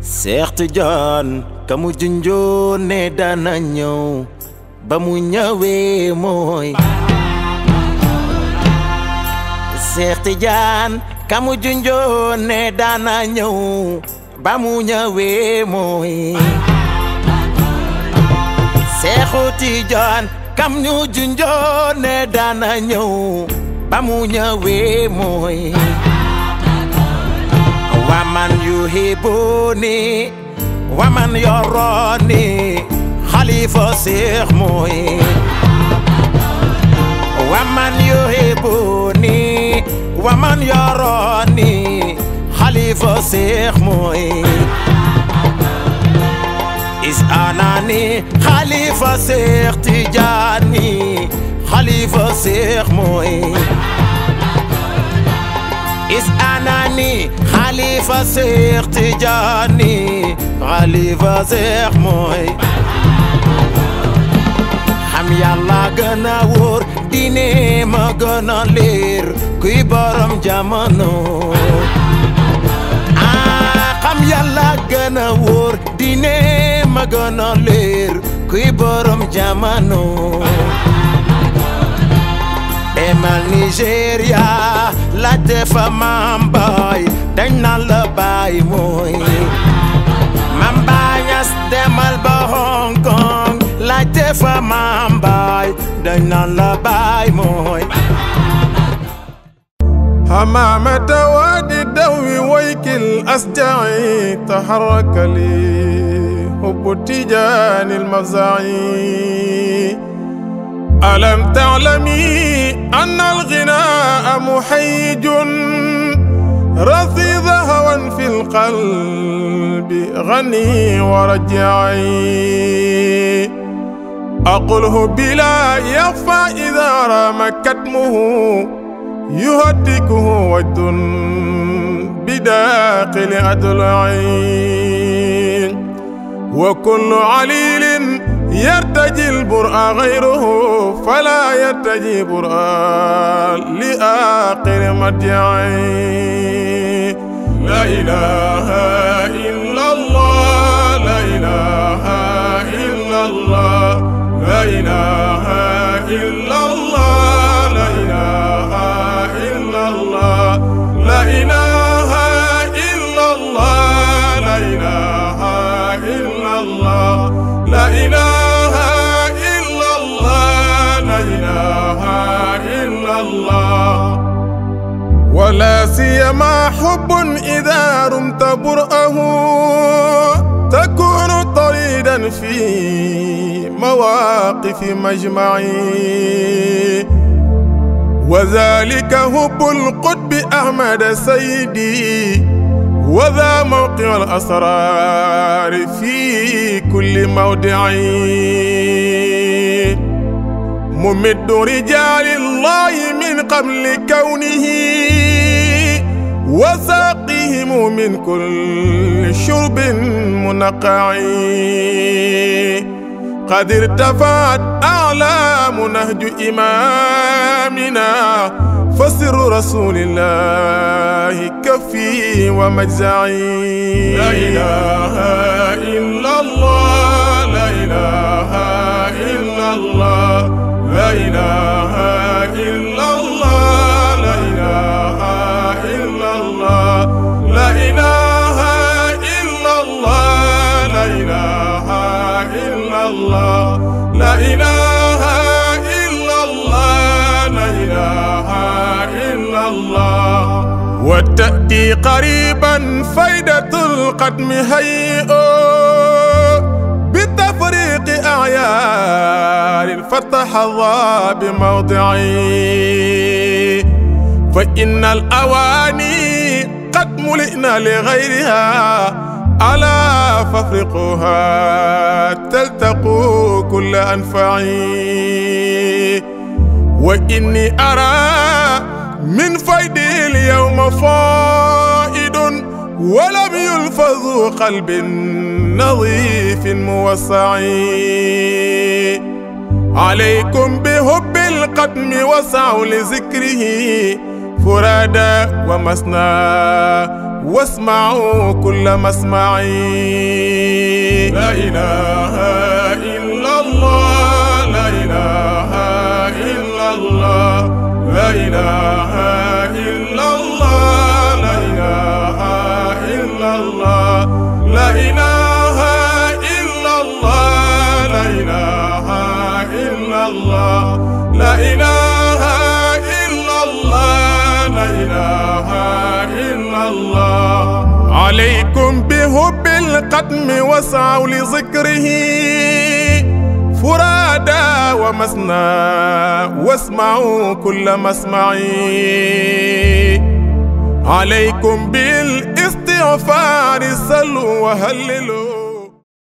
Cheikh Tidiane kamu junjoon ne dana ñëw ba mu ñëwee mooy Cheikh Tidiane kamu junjoon ne dana ñëw ba mu ñëwee mooy Cheikh Tidiane kam ñu junjoon ne dana ñëw ba mu ñëwee mooy waman yuhibuni waman yoroni Khalifa Cheikh mooy waman yuhibuni waman yoroni Khalifa Cheikh mooy is anani Khalifa Cheikh Tidiane Khalifa Cheikh mooy is anani Khalifa Cheikh Tidiane Khalifa Cheikh mooy xam Yàlla gën a wóor diine ma gën a leer kuy borom jamono xam Yàlla gën a wóor diine ma gën a leer kuy borom jamono demal Nigeria la defa Mam Baye dañ naan la Baye mooy Mam Baye Niass demal ba Hong Kong la defa Mam Baye dañ naan la Baye mooy حمامة وادي الدوي ويك الأسجعي تحرك لي حب تيجان المفزعي ألم تعلمي أن الغناء محيج رصيد هوى في القلب غني ورجعي أقوله بلا يخفى إذا رام كتمه يهتكه ود بداخل أضلعي وكل عليل يرتجي البرء غيره فلا يرتجي برء لآخر مرجعي لا إله إلا الله لا إله إلا الله لا إله إلا الله لا إله إلا الله لا إله إلا الله لا إله إلا الله لا إله إلا الله لا إله إلا الله ولا سيما حب إذا رمت برأه تكون طريدا في مواقف مجمعي وذلك حب القطب أحمد سيدي وذا موقع الأسرار في كل موضع ممد رجال الله من قبل كونه وساقيهم من كل شرب منقع قد ارتفعت أعلام نهج إمامنا فسر رسول الله كفي ومجزعي لا إله إلا الله لا إله إلا الله لا إله إلا الله لا إله إلا الله لا إله إلا الله لا إله إلا الله لا إله إلا الله لا إله إلا الله وتأتي قريبا فايدة القدم هيئ بتفريق أعيار فتحظى بموضعي فإن الأواني قد ملئنا لغيرها ألا فافرقوها تلتقوا كل أنفعي وإني أرى من فيدي اليوم فائد ولم يلفظ قلب نظيف موسع عليكم بحب القدم وسعوا لذكره فرادا ومسنا واسمعوا كل مسمعي. لا إله إلا الله، لا إله إلا الله، لا إله إلا الله، لا إله إلا الله، لا إله إلا الله، لا إله إلا الله، لا إله إلا الله، لا إله إلا الله. عليكم بحب القدم واسعوا لذكره فرادا ومسنا واسمعوا كل مسمعي. عليكم بالاستغفار صلوا وهللوا.